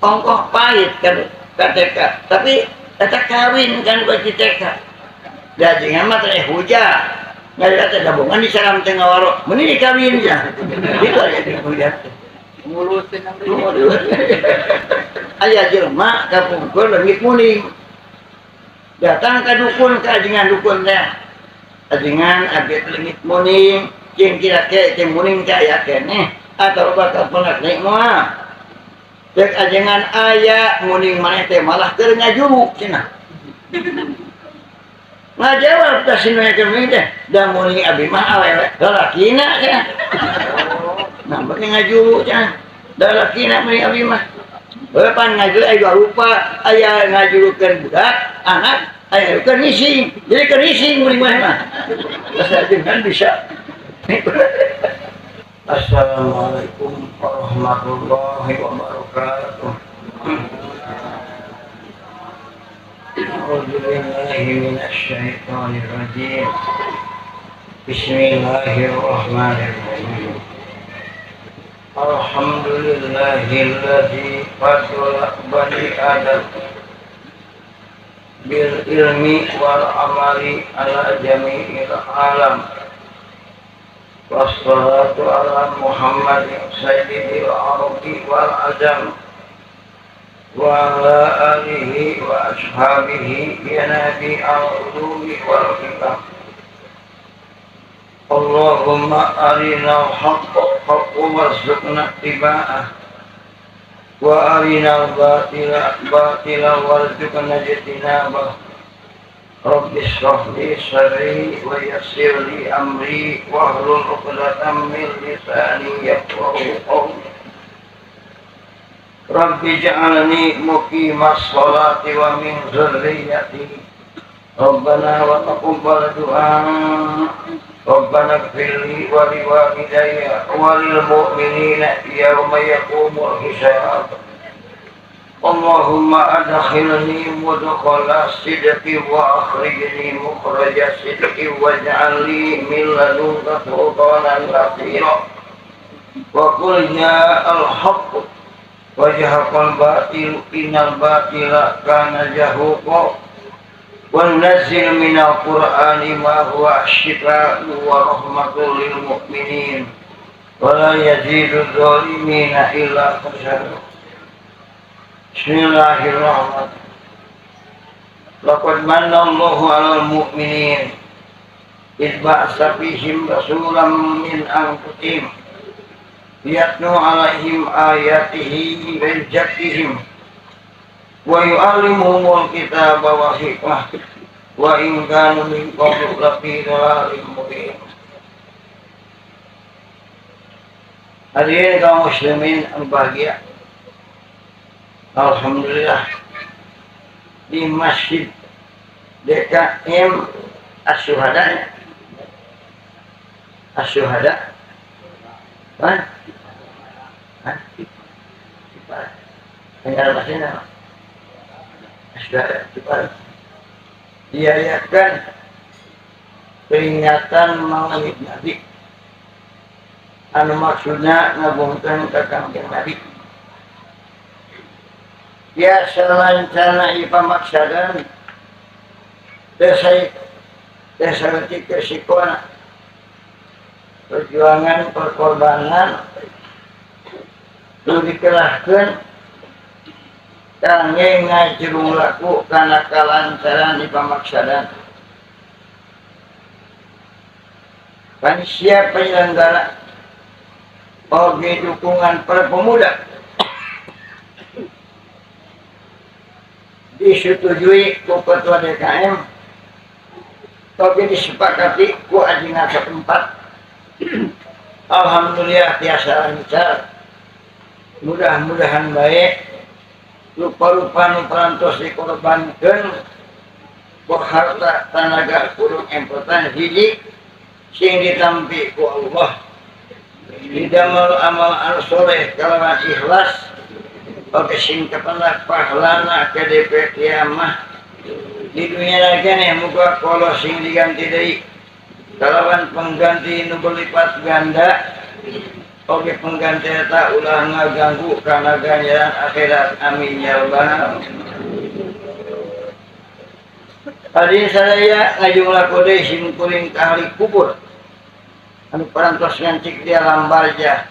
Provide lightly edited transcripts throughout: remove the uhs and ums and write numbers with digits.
Ongkoh pahit kan ka TK, tapi eta kawin kan ku TK. Da ajengan mah teh hujan. Nggak ada gabungan di salam teh ngawaro. Meni dikawin ya. Itu aja di hujan. Ngulusin yang Aya jelema kapungkur leungit muning. Datang ka dukun, ka ajengan dukun teh. Ajengan abdi leungit muning, jeung kira ke jeung muning teh aya keneh atau bakal penak naik moal. Cek ajengan aya muning maneh teh malah keur ngajuru cenah. Ngajawab teh si nu keur teh, da muning abdi mah awewe lalakina cenah. Nah, bagi ngajuru cenah. Da lalakina muning abdi mah. Heuh pan ngajuru aya dua rupa, aya ngajurukeun budak, anak, aya keur ngising. Jadi keur ngising muning mah mah. Terus ajengan bisa. Assalamualaikum warahmatullahi wabarakatuh. A'udzu billahi minasyaitonir rajim. Bismillahirrahmanirrahim. Alhamdulillahilladzi faddala bani Adam bil ilmi wal amali ala jami'il alam. Wassalatu ala Muhammadin sayyidil arabi wal ajam wa ala alihi wa ashabihi ya nabi al-ulumi wal hikam. Allahumma arinal haqqa haqqan warzuqna ittiba'ah wa arinal batila batilan warzuqna ijtinabah. Rabbi shrah li sadri wa yassir li amri wahlul 'uqdatam min lisani yafqahu qawli. Rabbi ij'alni muqimas sholati wa min dzurriyyati. Rabbana wa taqabbal du'a. Rabbana ighfir li wa liwalidayya wa lil mu'minina yawma yaqumul hisab. Allahumma adkhilni mudkhala sidqi wa akhrijni mukhraja sidqi waj'al li min ladunka sultanan nasira. Wa qul ja'al haqq wa jahaqal batil innal batila kana zahuqa. Wa nunazzil minal qur'ani ma huwa syifaa'un wa rahmatul lil mu'minin wa la yazidu adh-dhalimina illa khasara. Bismillahirrahmanirrahim. Laqad manna Allahu 'alal mu'minin idh ba'atsa fihim rasulan min anfusihim yatlu 'alaihim ayatihi wa yuzakkihim wa yu'allimuhumul kitaba wal hikmah wa in kanu min qablu lafi dhalalin mubin. Hadirin kaum muslimin yang bahagia, alhamdulillah di Masjid DKM Asy-Syuhada, Asy-Syuhada, hah? Hah? Tinggal masih nama Asy-Syuhada diayakan peringatan Maulid Nabi, anu maksudnya ngagungkeun ka Kangjeng Nabi. Ya selancana ieu pamaksadan desa desa leutik kesikona perjuangan perkorbanan nu dikerahkeun kangge ngajrung laku kana kalancaran di pamaksadan. Panitia penyelenggara oge dukungan para pemuda disetujui ku Ketua DKM, oge disepakati ku ajengan setempat. Alhamdulillah tiasa lancar, mudah-mudahan baik. Rupa-rupa nu parantos dikorbankeun ku harta tanaga kurung empotan hiji sing ditampi ku Allah didamel amal anu soleh kalawan ikhlas oge sing kapendak pahalana ke DP kiamah di dunia lagi nih muga kolo sing diganti deui kalawan pengganti nu berlipat ganda Oge pengganti eta ulah ngaganggu kana ganjaran akhirat amin ya rabbal alamin. Hadirin sadaya ngajumlah kode sim kuring ka ahli kubur anu parantos ngancik di alam barzah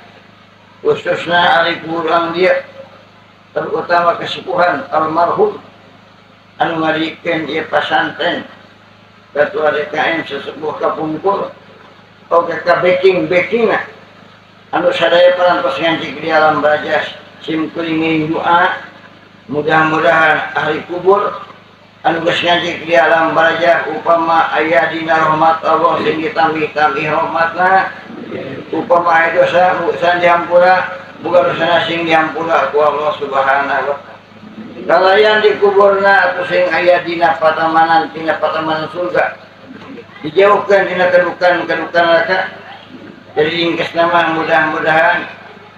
khususna ahli kubur urang dieu terutama kesepuhan almarhum anu ngadikeun ieu pasantren Ketua DKM sesepuh kapungkur oge ka backing-backingna anu sadaya parantos ngancik di alam barzah sim kuring doa mudah-mudahan ahli kubur anu geus ngancik di alam barzah upama aya dina rahmat Allah sing ditambih-tambih rahmatna upama aya dosa bukan dihampura bukan dosa sing dihampura ku Allah Subhanahu wa taala. Kalayan di kuburna atau sing aya dina patamanan tina patamanan surga dijauhkan dina kedukan-kedukan neraka. Jadi ringkes nama mudah-mudahan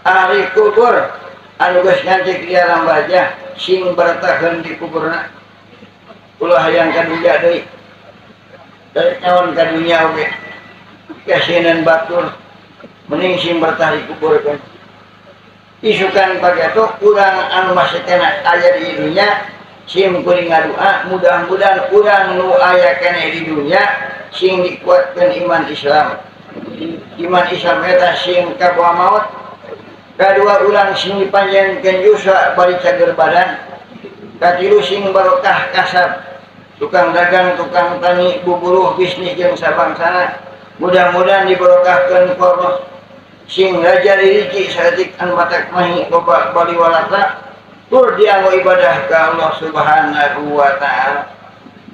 ahli kubur anu geus ngancik di alam barzah sing bertahan di kuburna ulah hayang ka dunya deui dari naon ka dunya oge kasinan batur mending sing bertah di kubur kan isukan pageto urang anu masih kena aya di dunya sim kuring ngadua mudah-mudahan urang nu aya keneh di dunya sing dikuatkeun iman Islam. Iman Islam eta sing kabawa maut kadua urang sing dipanjangkeun yuswa bari cager badan katilu sing barokah kasab tukang dagang tukang tani buburuh bisnis jeung sabangsana mudah-mudahan dibarokahkeun ku Allah sing raja rizki saeutik anu matak mahi loba bali walata tur dianggo ibadah ka Allah Subhanahu wa taala.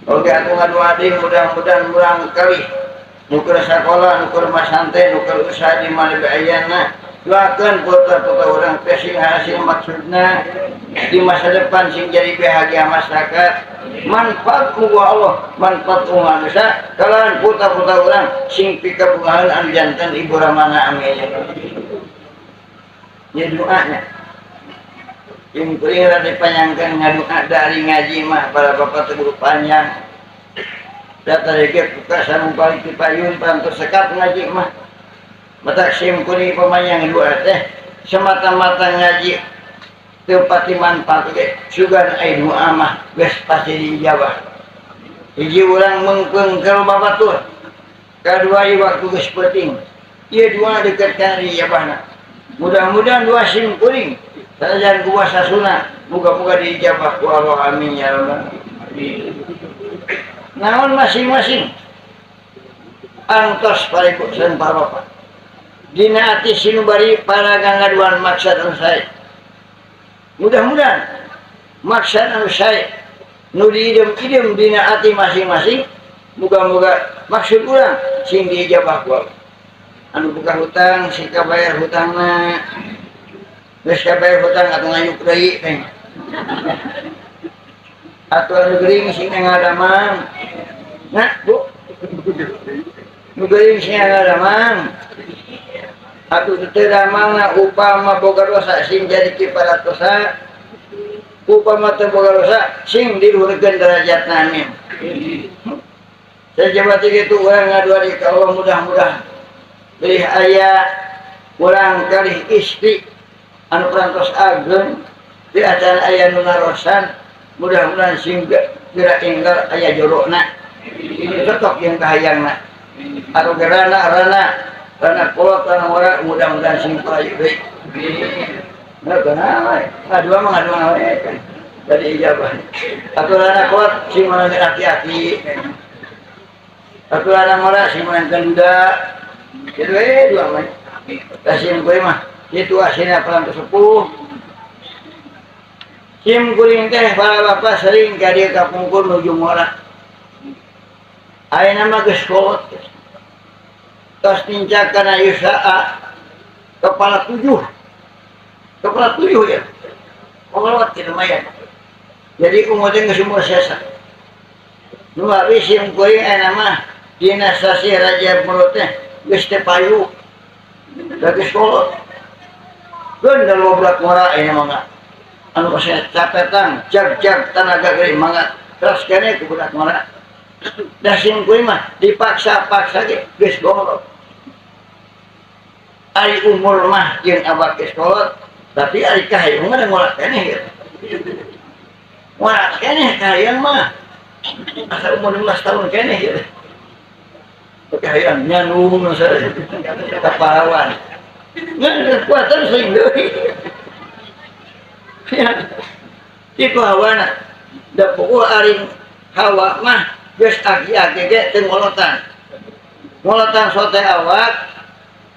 Oge atuh ngadua deui mudah-mudahan urang kalih nuker sakola, nuker masantren, nuker usaha di mana bae ayana doakeun putra-putra urang teh sing hasil maksudna di masa depan sing jadi bahagia masyarakat manfaat ku Allah manfaat ku manusia kalawan putra-putra urang sing pikabungahan anu janten ibu ramana amin ya ya doanya yang kuring rada dipanjangkeun ngadua dari ngaji mah para bapak teh kudu panjang data rege buka sarung balik di payun pantos sekap ngaji mah matak sim kuring pamanjang doa teh semata-mata ngaji teu pati manfaat ge sugan ai doa mah geus pasti diijabah. Hiji urang meungpeung ka babatur kadua ieu waktu geus peuting ieu doa deukeut kana diijabahna mudah-mudahan doa sim kuring sanajan kuasa sunah muga-muga diijabah ku Allah amin ya rabbal alamin. Naon masing-masing antos para ibu sareng para bapak dina ati sinubari para gangaduan maksad anu sae mudah-mudahan maksad anu sae nu diidem-idem dina ati masing-masing muga-muga maksud urang sing diijabah ku Allah. Anu buka hutang sing kabayar hutangna geus kabayar hutang atuh ngayuk deui teh atuh anu gering sing ngadamang nah bu nu gering sing ngadamang atuh teu damangna upama boga dosa sing jadi kiparat dosa upama teu boga dosa sing diluhurkeun derajatna amin. Sajabat kitu urang ngadua di ka Allah mudah-mudahan bilih aya urang kalih istri anu parantos ageng di acan aya nu narosan mudah-mudahan sing geura enggal aya jorona cocok jeung kahayangna anu gerana rana rana kolot rana ngora mudah-mudahan sing payu deui. Nah, kenapa? Ngadua mah ngadua we kan. Jadi ijabah. Atuh rana kolot sing meunang aki-aki. Atuh rana ngora sing meunang duda. Kitu we dua mah. Kasim kuring mah kitu asina parantos sepuh. Sim kuring teh para bapak sering ka dieu kapungkur nuju ngora. Ayeuna mah geus kolot. Tos nincak kana yusaa kepala 7. Kepala 7 ya. Kolot teh lumayan. Jadi umur teh geus umur sesa. Nu abi sim kuring ayeuna mah dina sasih Rajab mulut teh geus teu payu. Da geus kolot. Geun da lobrak ngora ayeuna mah. Anu kasih capetang, jag-jag tanaga geuring mangga terus kene ku budak ngora. Da sim kuring mah dipaksa-paksa ge geus golot. Ari umur mah jeung abah geus kolot, tapi ari kahayang mah ngolak keneh gitu. Ngolak keneh kahayang mah. Asa umur 15 tahun keneh gitu. Kahayang nyanung ka pahlawan. Ngan kekuatan sering deui. Ya. Itu hawana. Da pokok ari hawa mah geus aki-aki ge teu ngolotan. Ngolotan sote awak,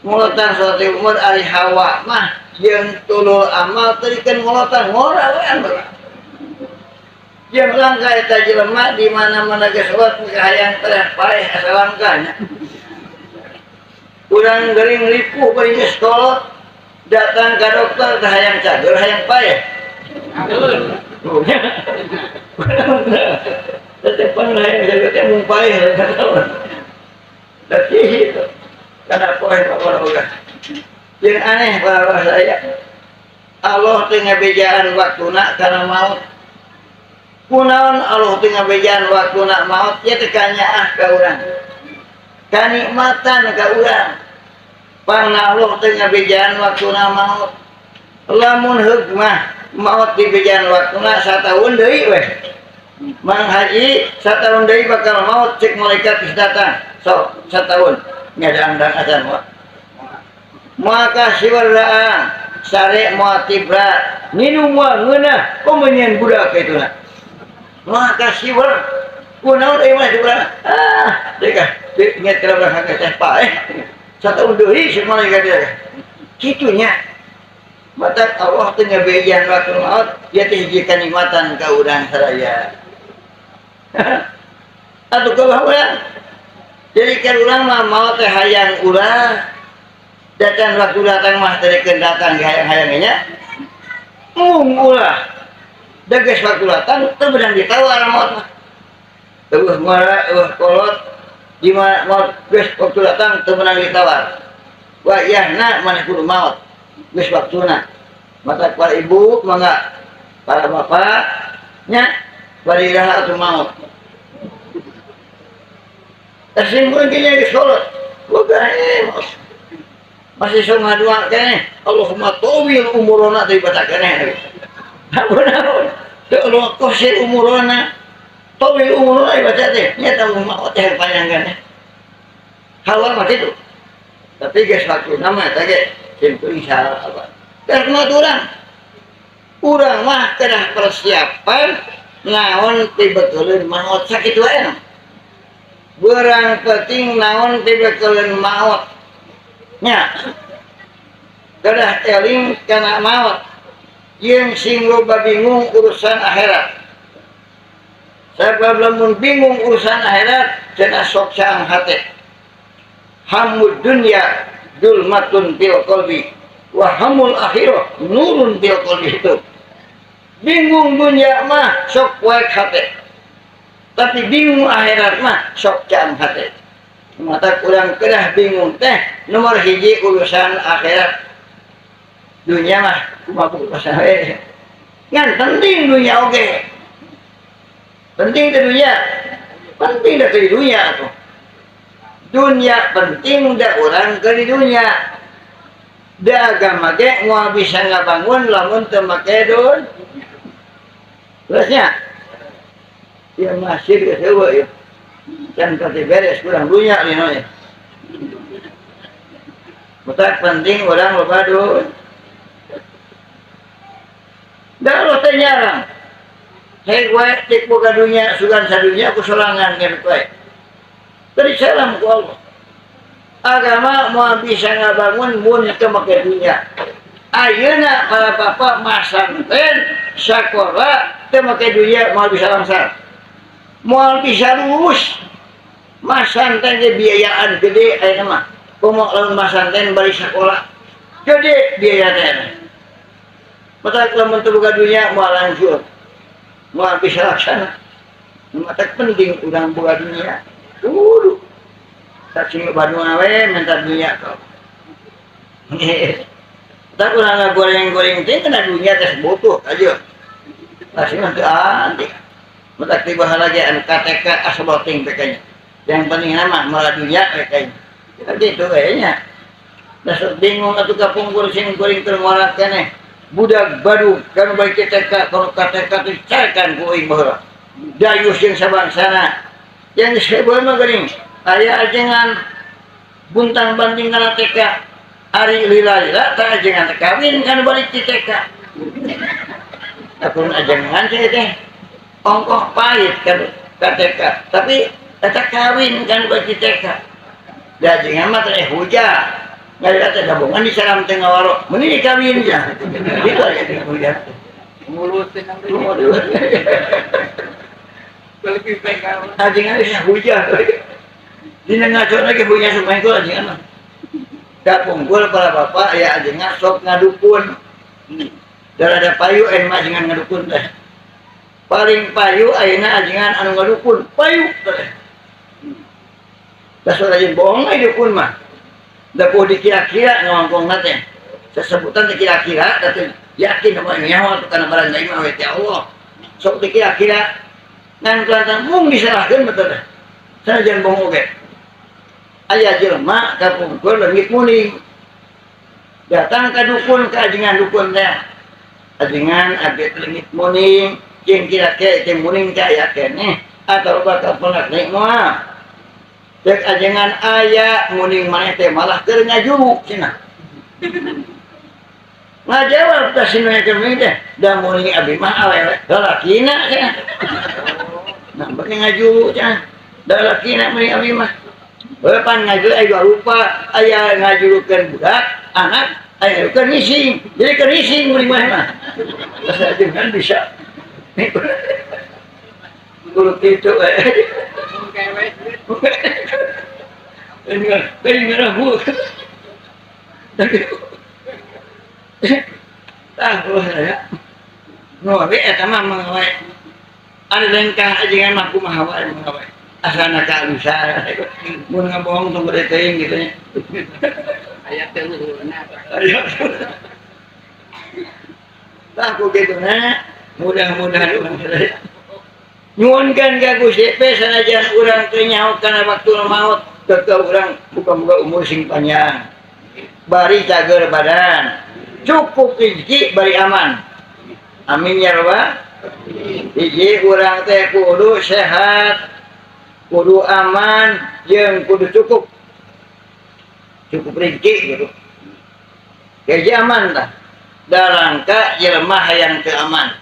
ngolotan sote umur ari hawa mah jeung tulul amal teu dikeun ngolotan, ngora we anu. Jeung langka eta jelema di mana-mana geus kolot hayang teh paeh asa langka nya. Urang gering ripuh bari geus kolot datang ka dokter teh hayang cager hayang paeh. Tetepan hayang cager teh mung paeh. Tapi itu karena poe bapak. Yang aneh bahwa saya Allah teu ngabejaan waktuna kana maut. Kunaon Allah teu ngabejaan waktuna maut ya teh kanyaah ka urang. Kanikmatan ka urang. Pangna Allah teu ngabejaan waktuna maut. Lamun heug mah maut dibejaan waktuna sataun deui weh. Mang Haji sataun deui bakal maut cek malaikat geus datang. Sok sataun nyadang-dang acan mah. Maka siwaraang sare moal tibra nginum moal ngeunah komenyeun budak kitu na. Maka siwar kunaon euy mah diurang ah deui kah ingat kana urang teh paeh sataun deui si malaikat teh kitu nya. Mata Allah teh ngabejan waktu maut ya teh hiji kanikmatan ka urang saraya. Atuh kumaha urang? Jadi kan urang mah maot teh hayang ulah datang waktu datang mah teh rek datang hayang-hayang nya mung ulah da geus waktu datang teu beunang ditawar maot mah. Eueuh ngora eueuh kolot di mana maot geus waktu datang teu beunang ditawar. Wayahna maneh kudu maot geus waktuna. Mata para ibu mangga para bapak nya bari iraha atuh maot. Tersinggung kayaknya di sekolah. Boga masih sok ngadua keneh. Allahumma tawil umurona teh baca keneh. Naon-naon. Teu Allah qasir umurona. Tawil umurona baca teh. Nya tahu maot teh panjang keneh. Hawa mah kitu. Tapi geus waktuna mah eta ge sim kuring salah apa. Karena urang. Urang mah kedah persiapan naon tibeteuleun maot sakitu wae. Berang penting naon tibeteuleun maot. Nya. Kedah eling kana maot. Jeung sing loba bingung urusan akhirat. Sabab lamun bingung urusan akhirat cenah sok caang hate. Hamud dunya zulmatun fil qalbi wa hamul akhirah nurun fil qalbi itu. Bingung dunya mah sok poek hate. Tapi bingung akhirat mah sok caang hate. Mata kurang kedah bingung teh nomor hiji urusan akhirat. Dunia mah kumaha urusan we. Ngan penting dunia oge. Penting teh dunia. Penting teh di dunia atuh. Dunia penting da urang ke di dunia. Da agama ge moal bisa ngabangun lamun teu make dun. Terusnya ya masih geus eueuh ieu. Can teu beres kurang dunia ieu nya. Matak penting urang loba dun. Da Allah teh nyarang. Hei gue tik boga dunia sugan sadunya ku sorangan kan kowe. Beri salam ku Allah. Agama moal bisa ngabangun mun teu make dunia. Ayeuna para bapak masanten sakola teu make dunia moal bisa langsar. Moal bisa lulus. Masanten ge biayaan gede ayeuna mah. Komo lamun masanten bari sakola gede biaya teh. Matak lamun teu boga dunia moal lanjut. Moal bisa laksana. Matak penting urang boga dunia. Kudu. Tak sing loba we minta dunia kau. Tak urang ngagoreng-goreng teh kena dunia teh butuh aja. Masih mah teu anti. Matak tiba lagi anu KTK asal ting PK-nya. Yang penting nama malah dunia PK-nya. Gitu kayaknya. Dasar bingung atuh kapungkur sing kuring keur ngora keneh. Budak badug kanu bae TK kanu ka TK teh carekan ku euing baheula. Dayus jeung sabangsana. Yang heboh mah geuning aya ajengan buntang banting kana TK. Ari lila-lila teh ajengan teh kawin kan balik ti TK. Akun ajengan teh teh ongkoh pahit kan ka TK. Tapi eta kawin kan balik ti TK. Da ajengan mah teh hujah. Nggak ada gabungan di salam teh ngawaro. Meni dikawin ya. Itu aja hujah. Ngulusin ang lebih baik ajengan bisa hujah. Dina ngaco lagi punya sumengkul ajengan mah. Kapungkur para bapak ya ajengan sok ngadukun. Darada payu mah ajengan ngadukun teh. Paling payu ayeuna ajengan anu ngadukun, payu teh. Da aja bohong aya dukun mah. Da kudu dikira-kira ngawangkongna teh. Sesebutan dikira-kira da teh yakin bahwa nyawa teh kana barang gaib mah we teh Allah. Sok dikira-kira ngan kelantan mung diserahkeun betul teh. Sanajan bohong oge. Aya jelema kapungkur leungit muning. Datang ka dukun ka ajengan dukun teh. Ajengan abdi leungit muning, jeung kira-kira teh muning teh aya keneh atau bakal penak naik moal. Cek ajengan aya muning maneh teh malah keur ngajuru cenah. Ngajawab ka si nu muning teh, da muning abdi mah awewe lalakina cenah. Nah, bagi ngajuru cenah. Da lalakina muning abdi mah. Pan ngajuru aya rupa, aya ngajurukeun budak, anak, aya ngajurukeun ngising. Jadi keur ngising muning mah mah. Terus ajengan bisa. Kudu kitu we. Ini kan, ini ngerahu. Tah, ya. Nu we eta mah manggawe. Ari lengkah ajengan mah kumaha wae manggawe. Asana ka bisa. Mun ngabohong tong gede teuing gitu nya. Aya teh luhurna. Tah ku kitu na, mudah-mudahan urang sadaya. Nyuwunkeun ka Gusti pe sanajan urang teu nyaho kana waktu maut, tetep urang muga-muga umur sing panjang. Bari cager badan, cukup rezeki bari aman. Amin ya rabbal. Hiji urang teh kudu sehat, kudu aman, jeung kudu cukup. Cukup rezeki gitu. Jadi aman tah. Darangka jelema hayang teu aman.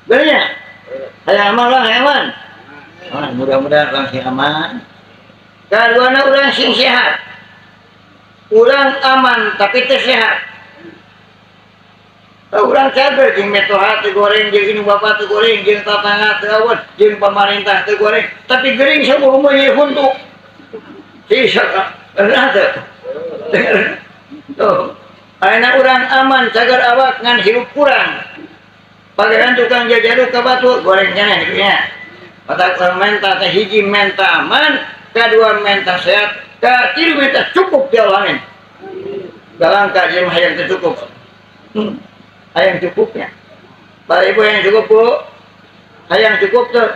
Bener nya? Hayang aman lah, hayang aman. Nah, mudah-mudahan urang sing aman. Kaduana urang sing sehat. Urang aman tapi teu sehat. Urang cager jeung metoha teu goreng, jeung indung bapa teu goreng, jeung tatangga teu awet, jeung pamarentah teu goreng, tapi gering saumur umur jadi huntu. Sisa bener teu? Tuh. Ayeuna urang aman cager awak ngan hirup kurang. Pagaran tukang jajaruk ka batur goreng keneh kitu nya. Matak urang menta teh hiji menta aman, kadua menta sehat, katilu menta cukup ti Allah amin. Galangka jelema hayang teu cukup. Hayang cukupnya. Para ibu hayang cukup bu, hayang cukup tuh.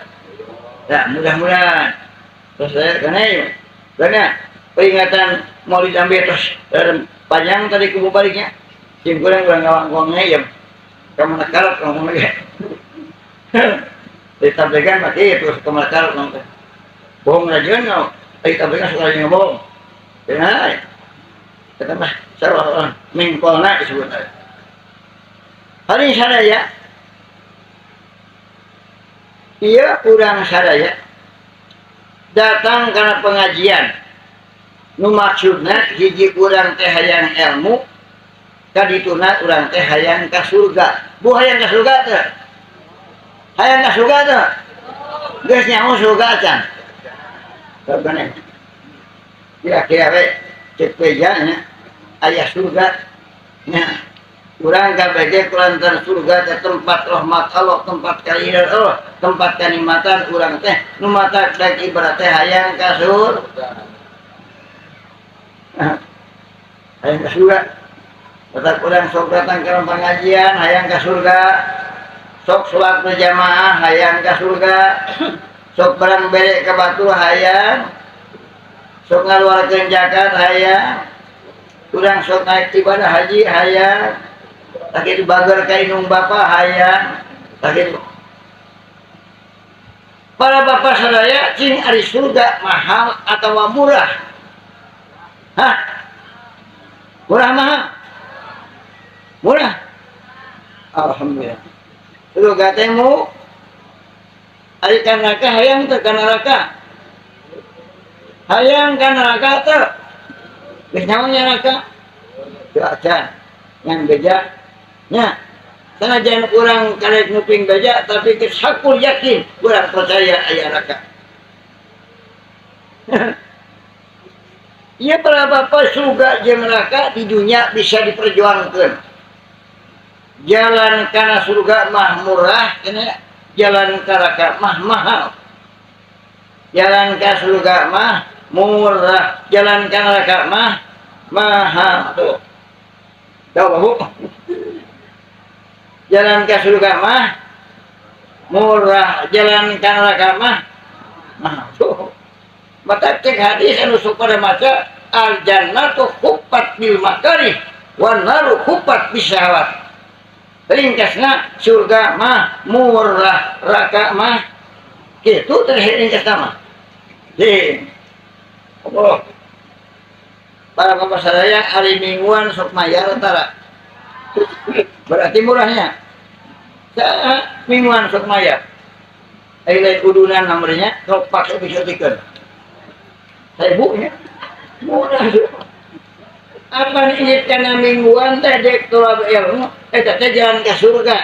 Ya mudah-mudahan. Terus saya karena ya, karena peringatan Maulid Nabi terus panjang tadi kubu baliknya. Sing kurang kurang ngawangkongnya ya. Kamu nakalap ngomong lagi. Ditampilkan mati terus kamu nakalap ngomong. Bohong aja nggak? Ditampilkan sekali ngebohong. Benar. Kata mah salah orang mengkolna disebut. Hari sadaya, ia kurang sadaya datang karena pengajian. Nu maksudna hiji urang teh hayang ilmu, kadituna urang teh hayang ka surga. Bu hayang ka surga teh? Hayang ka surga teh? Geus nyaho surga can? Sabane. Kira-kira we cek beja nya aya surga nya. Urang kabeh kulantaran surga teh tempat rahmat Allah, tempat kalian Allah, tempat kanikmatan urang teh nu matak dek ibarat teh hayang ka surga. Hayang ka surga. Matak urang sok datang ka pengajian hayang ka surga. Sok salat berjamaah hayang ka surga. Sok barang bere ka batur hayang. Sok ngaluarkeun zakat hayang. Urang sok naik ibadah haji hayang. Lagi dibager ka indung bapa hayang. Lagi para bapak sadaya cing ari surga mahal atau murah? Hah? Murah mahal? Murah. Alhamdulillah. Surga teh mu ari ka neraka hayang teu ka neraka? Hayang ka neraka teu? Geus nyaho neraka? Teu acan. Ngan beja nya. Sanajan urang karek nguping beja tapi geus hakul yakin urang percaya aya neraka. Ieu para bapak surga jeung neraka di dunia bisa diperjuangkeun. Jalan kana surga mah murah, kena jalan ka neraka mah mahal. Jalan ka surga mah murah, jalan ka neraka mah mahal. Tuh. Tahu Bu? Jalan ka surga mah murah, jalan ka neraka mah mahal. Tuh. Maka cek hadis anu sok pada maca al jannatu huffat bil makarih wan naru huffat bisyahwat. Ringkasna surga mah murah, neraka mah kitu teh ringkasna mah. Hei. Allah. Para bapak sadaya hari mingguan sok mayar tara. Berarti murahnya. Saha mingguan sok mayar. Ai lain udunan namanya sok paksa bisa-bikeun. Seribu nya. Murah. Apa ini karena mingguan teh dek tolab ilmu eta teh jalan ke surga.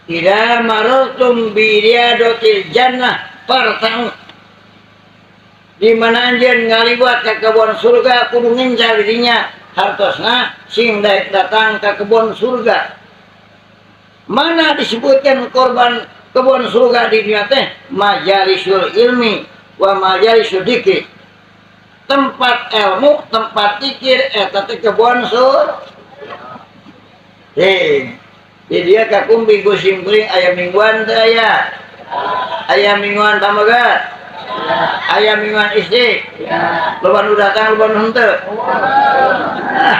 Idza marartum bi riyadatil jannah farta'u. Di mana anjeun ngaliwat ka kebon surga kudu ngincar dinya hartosna sing daek datang ka kebon surga. Mana disebutkan korban kebon surga di dunia teh majalisul ilmi wa majalisul dzikri. Tempat ilmu, tempat zikir eta teh kebon surga. Hei, di dia kakumbi gusim kuring aya mingguan teh aya. Aya mingguan pamegat. Aya mingguan istri. Loba nu datang loba nu henteu. Ah,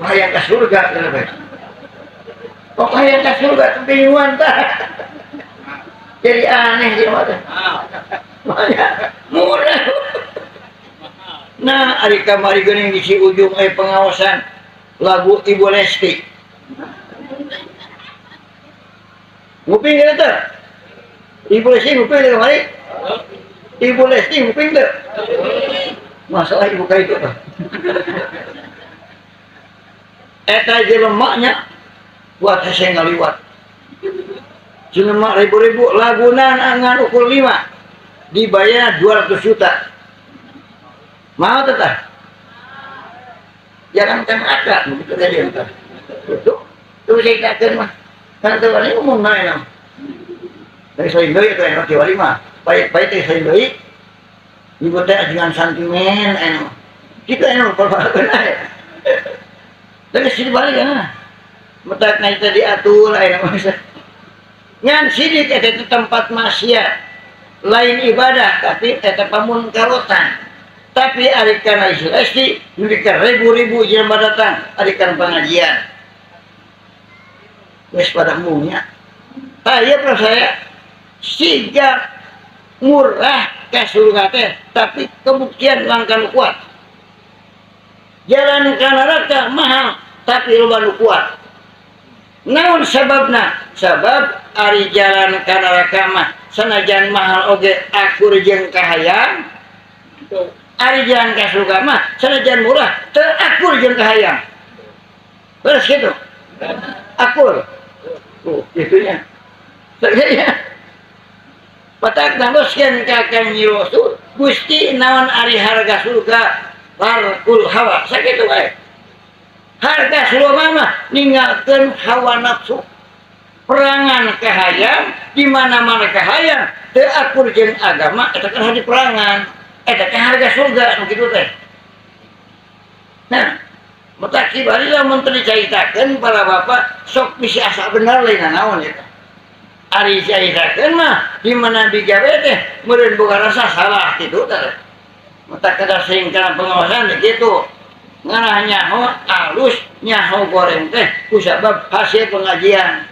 hayang ka surga teh bae. Kok hayang ka surga teh mingguan tah. Jadi aneh dia mah teh. Murah. Nah, ari kamari geuning di si ujung aya pengawasan lagu Ibu Lesti. Nguping kieu teh? Ibu Lesti nguping teh kamari? Ibu Lesti nguping teh? Masalah ibu ka itu teh. Eta jelema nya buat hese ngaliwat. Jelema ribu-ribu lagunan angan ukur 5 dibayar 200 juta. Mau tetah? Jangan kan ada begitu tadi entah. Itu terus saya katakan mah. Karena tu ni umum naik lah. Dari saya deui teh roti wali mah. Pahit-pahit teh saya deui. Ibu teh dengan sentimen anu. Kitu anu perbahakan naik. Dari sini balik ya. Metak naik tadi atur aya mah. Ngan sidik eta teh tempat maksiat. Lain ibadah tapi eta pamunkarotan. Tapi ari kana Lesti nepi ka ribu-ribu jelema datang ari kana pengajian. Geus pada mungnya. Tah ieu percaya siga murah ka surga teh tapi kebuktian langkah kuat. Jalan ka neraka mahal tapi loba nu kuat. Naon sababna? Sabab ari jalan ka neraka mah sanajan mahal oge akur jeung kahayang. Ari jalan ka surga mah sanajan murah teu akur jeung kahayang. Beres kitu. Akur. Oh, itunya. Saya Patak naroskeun ka Kangjeng Rasul, Gusti naon ari harga surga tarkul hawa. Sakitu wae. Harga surga mah ninggalkeun hawa nafsu. Perangan kahayang di mana-mana kahayang teu akur jeung agama eta kan hadi perangan. Eta teh harga surga nu kitu teh. Nah, matak kibari lamun teu dicaritakeun para bapak sok bisi asa bener lain naon eta. Ari caritakeun mah di mana digawe teh meureun boga rasa salah kitu teh. Mata kada sering kana pengawasan gitu. Ngarah nyaho alus nyaho goreng teh kusabab hasil pengajian.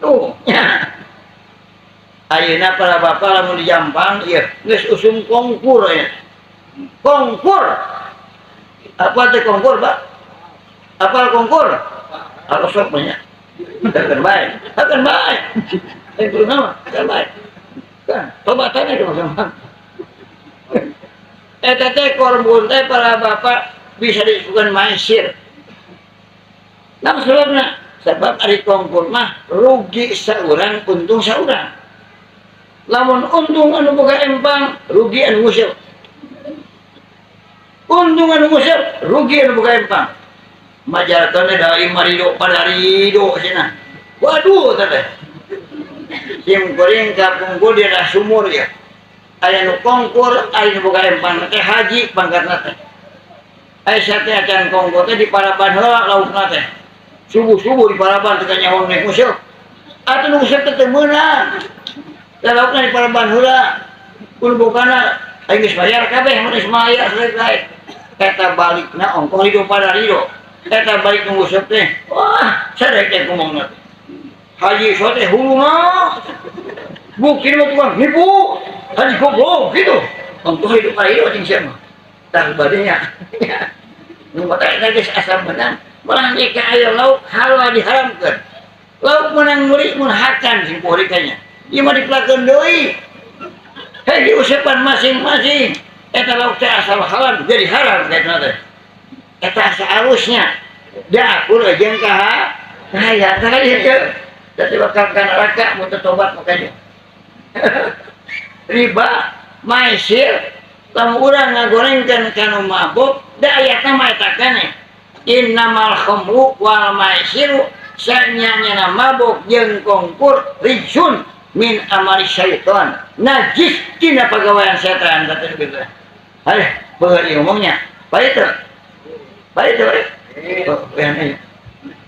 Tuh nya. Ayeuna para bapak lamun dijampang ieu geus usum kongkur ya. Kongkur. Apa teh kongkur, Pak? Apa kongkur? Kalau sok banyak. Akan baik. Akan baik. Kudu nama, akan baik. Kan, tobatannya dong sama. Eta teh korbun teh para bapak bisa disebutkan maisir. Nah, sebabna sebab ari kongkur mah rugi saurang untung saurang. Lamun untung anu boga empang, rugi anu nguseup. Untung anu nguseup, rugi anu boga empang. Majarkeun teh dari marido pada rido cenah. Waduh teh. Sim kuring kapungkur di daerah sumur ya. Aya nu kongkur, aya nu boga empang teh haji pangkatna teh. Aya sate acan kongkur teh di paraban heula laukna teh. Subuh-subuh di paraban teh nyaho nek nguseup. Atuh nu nguseup teh teu meunang. Da laukna di paraban heula. Kun bogana aing geus bayar kabeh mun geus bayar selesai. Eta balikna ongkoh hidup pada rido. Eta balik nu nguseup teh. Wah, sadek teh ngomongna teh. Haji so teh huluna. Bukti mah tukang nipu. Haji goblok gitu. Ongkoh hidup pada rido cing sia mah. Tah badenya. Nu mata eta geus asa menang, malah jika aya lauk halal diharamkeun. Lauk menang meuli mun hakan sing pohrikanya. Ieu mah dipelakeun deui. Hei diusepan masing-masing. Eta lauk teh asal halal jadi haram kaitna teh. Eta asa alusnya. Da akur jeung kaha kaya tah ieu. Dadi bakal ka neraka mun teu tobat makanya. Riba, maisir, lamun urang ngagorengkeun kana mabuk, da ayatna mah eta keneh. Innamal khamru wal maisiru sanyanyana mabuk jeung kongkur rijsun min amali syaitan. Najis tina pagawean setan kata gitu. Hai, bener ngomongnya. Baik teu? Baik teu? Oh, yang ini.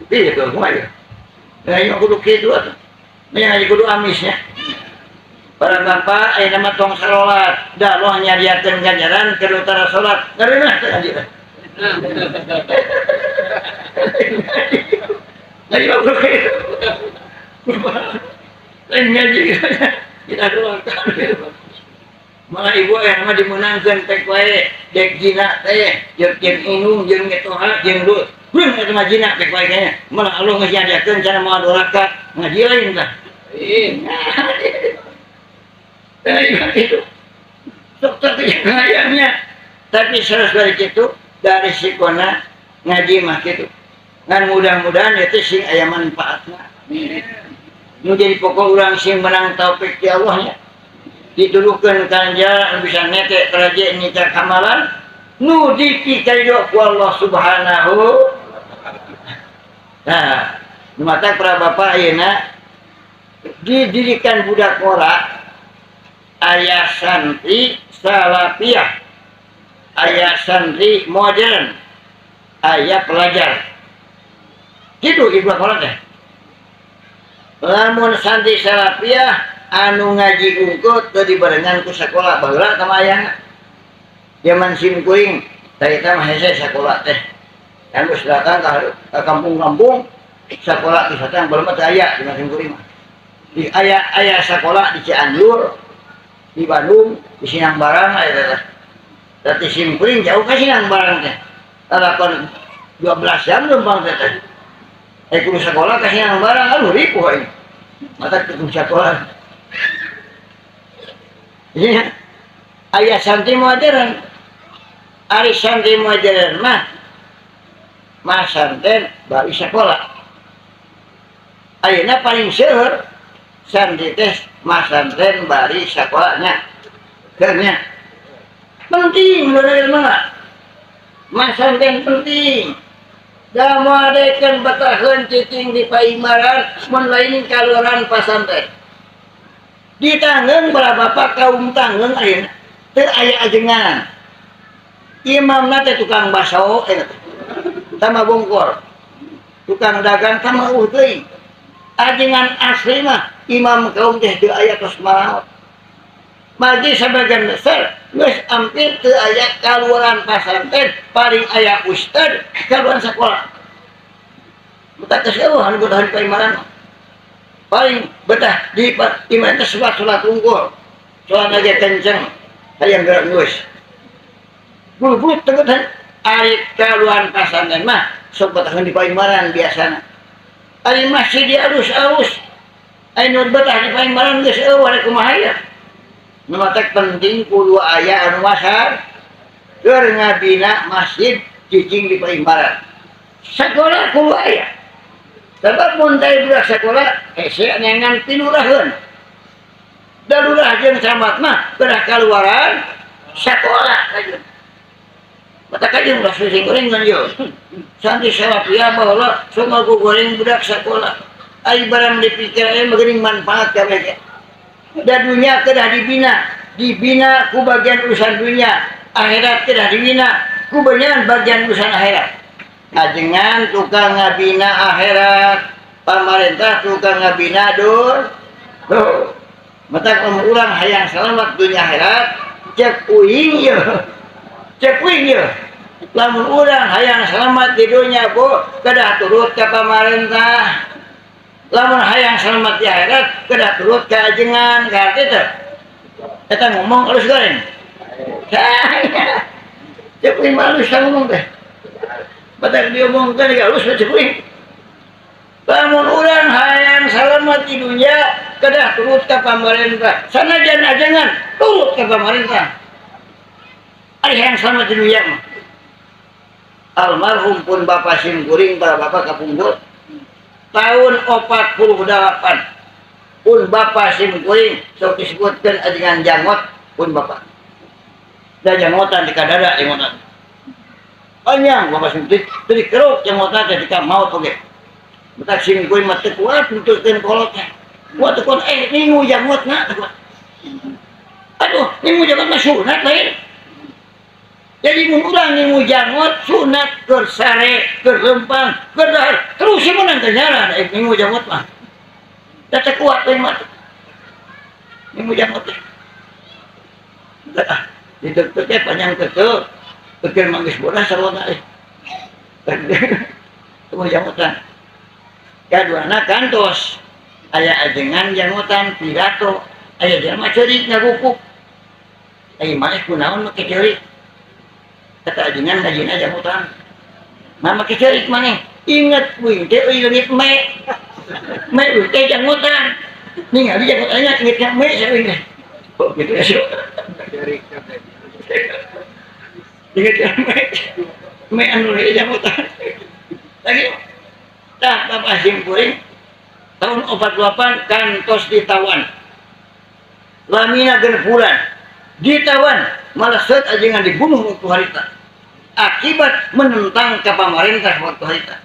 Iya tuh, kumaha ieu? Nah, ieu kudu kitu atuh. Nya kudu amisnya. Para bapak ayeuna mah tong sarolat, da Allah nyadiakeun ganjaran keur tara salat. Ngareunah teh ngaji teh. Ngaji mah kudu kitu. Lain ngaji kita doakan. Malah ibu aya mah dimeunangkeun pek wae, dek zina teh, jeung inung jeung mitoha jeung lut. Beun eta mah zina pek wae kayaknya. Malah Allah geus nyadiakeun cara moal doraka, ngaji lain tah. Nah, itu. Dokter kayaknya. Tapi seratus dari itu dari sikona ngaji mah gitu. Ngan mudah-mudahan itu sing aya manfaatna. Nu jadi pokok urang sing menang taufik ti Allah nya. Dituduhkeun kana bisa netek keraje nikah kamalan nu dipikarido ku Allah Subhanahu. Nah, mata para bapak ayeuna didirikan budak ora aya santri salafiyah, aya santri modern, aya pelajar. Gitu ibu ora teh. Lamun santri salafiyah anu ngaji ungkut teu dibarengan ku sakola baheula tah ayana. Zaman sim kuring tah mah hese sakola teh. Kan geus datang ka kampung-kampung sakola di satang baheula mah teu aya di sim kuring mah. Di aya sakola di Cianjur, di Bandung, di Sinang Barang aya teh. Tapi sim kuring jauh ka Sinang Barang teh. Lalakon 12 jam lempang teh teh. Kudu sakola ka Sinang Barang aduh ripuh aing. Mata kudu sakola. Iya. Aya santri modern. Ari santri modern mah masanten bari sakola. Ayeuna paling seueur santri teh masanten bari sakolanya. Nya. Penting bener mah. Masanten penting. Da moadekeun betaheun cicing di paimaran mun lain kaluaran pasanten. Ditanggeung para bapak kaum tanggeung ayeuna teu aya ajengan. Imamna teh tukang baso eta teh. Tama bongkor. Tukang dagang tama eueuh teuing. Ajengan asli mah imam kaum teh teu aya tos maraot. Magi sebagian besar Geus hampir teu aya kaluaran pasantren, paling aya ustad kaluaran sekolah. Betah geus eueuh anu betah di Paimaran. Paling betah di Paimaran teh salat unggul. Salat aja kenceng, hayang gerak geus. Bulu-bulu teu ari kaluaran pasantren mah sok betah di Paimaran biasana. Ari masjid di alus-alus. Ari nu betah di Paimaran geus eueuh ari kumaha ya. Nu matak penting kudu aya anu masar keur ngabina masjid cicing di Paimaran. Sekolah kudu aya. Sebab mun teh budak sekolah hese neangan piluraheun. Da lurah jeung camat mah kedah kaluaran sekolah kajeun. Mata kajeun ulah susing goreng kan yo. Santri salafiyah baheula sok ngagogoreng budak sekolah. Ari barang dipikir aya mah geuning manfaat kabeh ge. Da dunya kedah dibina, dibina ku bagian urusan dunia, akhirat kedah dibina ku bagian urusan akhirat. Ajengan tukang ngabina akhirat, pamarentah tukang ngabina dur. Tuh. Matak lamun urang hayang selamat dunia akhirat, cek uing ye. Cek uing ye. Lamun urang hayang selamat di dunia bu, kedah turut ka pamarentah. Lamun hayang selamat di akhirat, kedah turut ka ajengan, ka arti teh. Eta ngomong alus goreng. Cek uing mah alus ngomong teh. Batak diomongkeun ge alus cek uing. Lamun urang hayang selamat di dunia, kedah turut ka pamarentah. Sanajan ajengan turut ka pamarentah. Ari hayang selamat di dunia mah. Almarhum pun bapak sim kuring, para bapak kapungkur. Tahun 48 pun bapak sim kuring sok disebutkan ajengan janggot pun bapak. Da janggotan di kadada janggotan. Panjang bapak sim kuring, teu dikeruk janggotan teh dika maot oge. Betak sim kuring mah teu kuat nuturkeun kolotnya. Kuat teu kuat ningu janggotna teu kuat. Aduh, ningu janggot mah sunat lain. Jadi mun urang ningu janggot sunat keur sare, keur lempang, keur dahar, terus sih menang teh nyara ningu janggot mah. Da teu kuat lain mah. Ningu janggot teh. Ah, diteuteup teh panjang teu. Keur mah geus bodas sarua teh. Teu janggotan. Kaduana kantos aya ajengan janggotan pidato, aya jelema ceurik ngagukuk. Ai maneh kunaon make ceurik? Kata ajengan ngajina janggotan. Mah make ceurik maneh. Ingat uing teh euy leungit me. Me uing teh janggotan. Ningali janggotan ingat ingetnya me sia uing teh. Oh gitu ya sih. Ceurik kabeh. Ingat ya me. Me anu leuit janggotan. Lagi tah bapak sim kuring tahun 48 kantos ditawan. Lamina genep bulan ditawan, malah seut ajengan dibunuh waktu harita. Akibat menentang ke pamarentah waktu harita.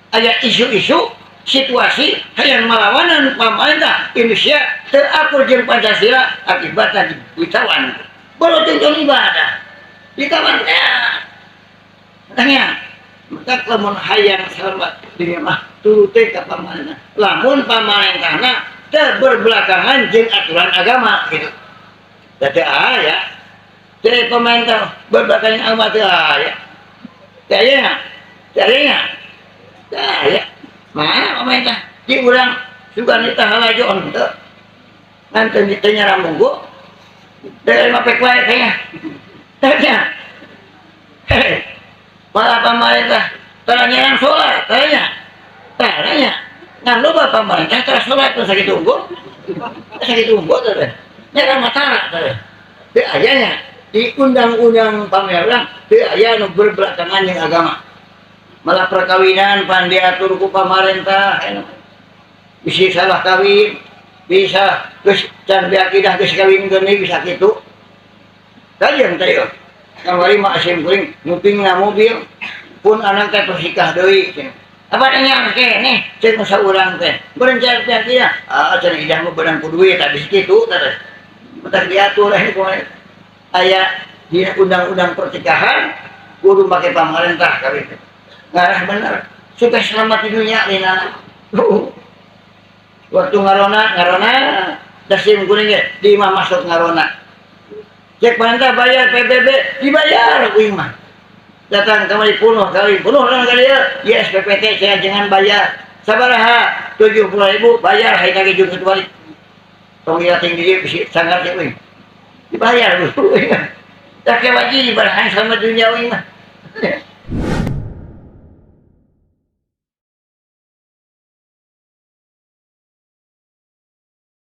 Aya isu-isu situasi hayang malawanan pamarentah Indonesia terakur jeung Pancasila akibatnya ditawan. Baru tujuan ibadah ditawan ya. Makanya maka lamun hayang selamat dunia mah turute ka pamarentah. Lamun pamarentahna teu berbelakangan jeung aturan agama gitu. Da teu aya. Teu pemerintah berbelakangan agama teu aya. Teu aya. Teu aya. Teu aya. Mana pemerintah di urang sugan eta halajo henteu. Ngan teu nyaramunggu. Teu mapek wae kayaknya. Teu nya. Hei. Para pemerintah tara nyerang sholat, tanya, tanya, ngan loba pemerintah tara sholat tuh sakit unggul, sakit unggul tuh deh, nyerang matara tuh deh, teu ayanya di undang-undang pamerang teu aya nu berbelakangan jeung agama, malah perkawinan pan diatur ku pamarentah, bisa salah kawin, bisa geus can diakidah geus kawin geuni bisa kitu, kajian teh yeuh. Kamari mah asim kuring ngupingna mobil pun anak teh tos nikah deui cenah. Apa nya keneh cek nu saurang teh. Berencana teh kieu. Ah cenah idah mah beunang ku duit habis kitu teh. Bentar diatur eh kumaha. Aya dina undang-undang pernikahan kudu make pamarentah kabeh teh. Ngarah bener. Supaya selamat di dunia lina. Waktu ngarona, ngarona da sim kuring ge di imah masuk ngarona. Cek pemerintah bayar PBB, dibayar uing mah. Datang kemari punuh kali, punuh orang kali ya, ya SPPT saya jangan bayar. Sabaraha 70.000 bayar, hai kaki jungkit balik. Tong tinggi dia bisi sangat ya uing. Dibayar dulu. Tak wajib berhang sama dunia uing mah.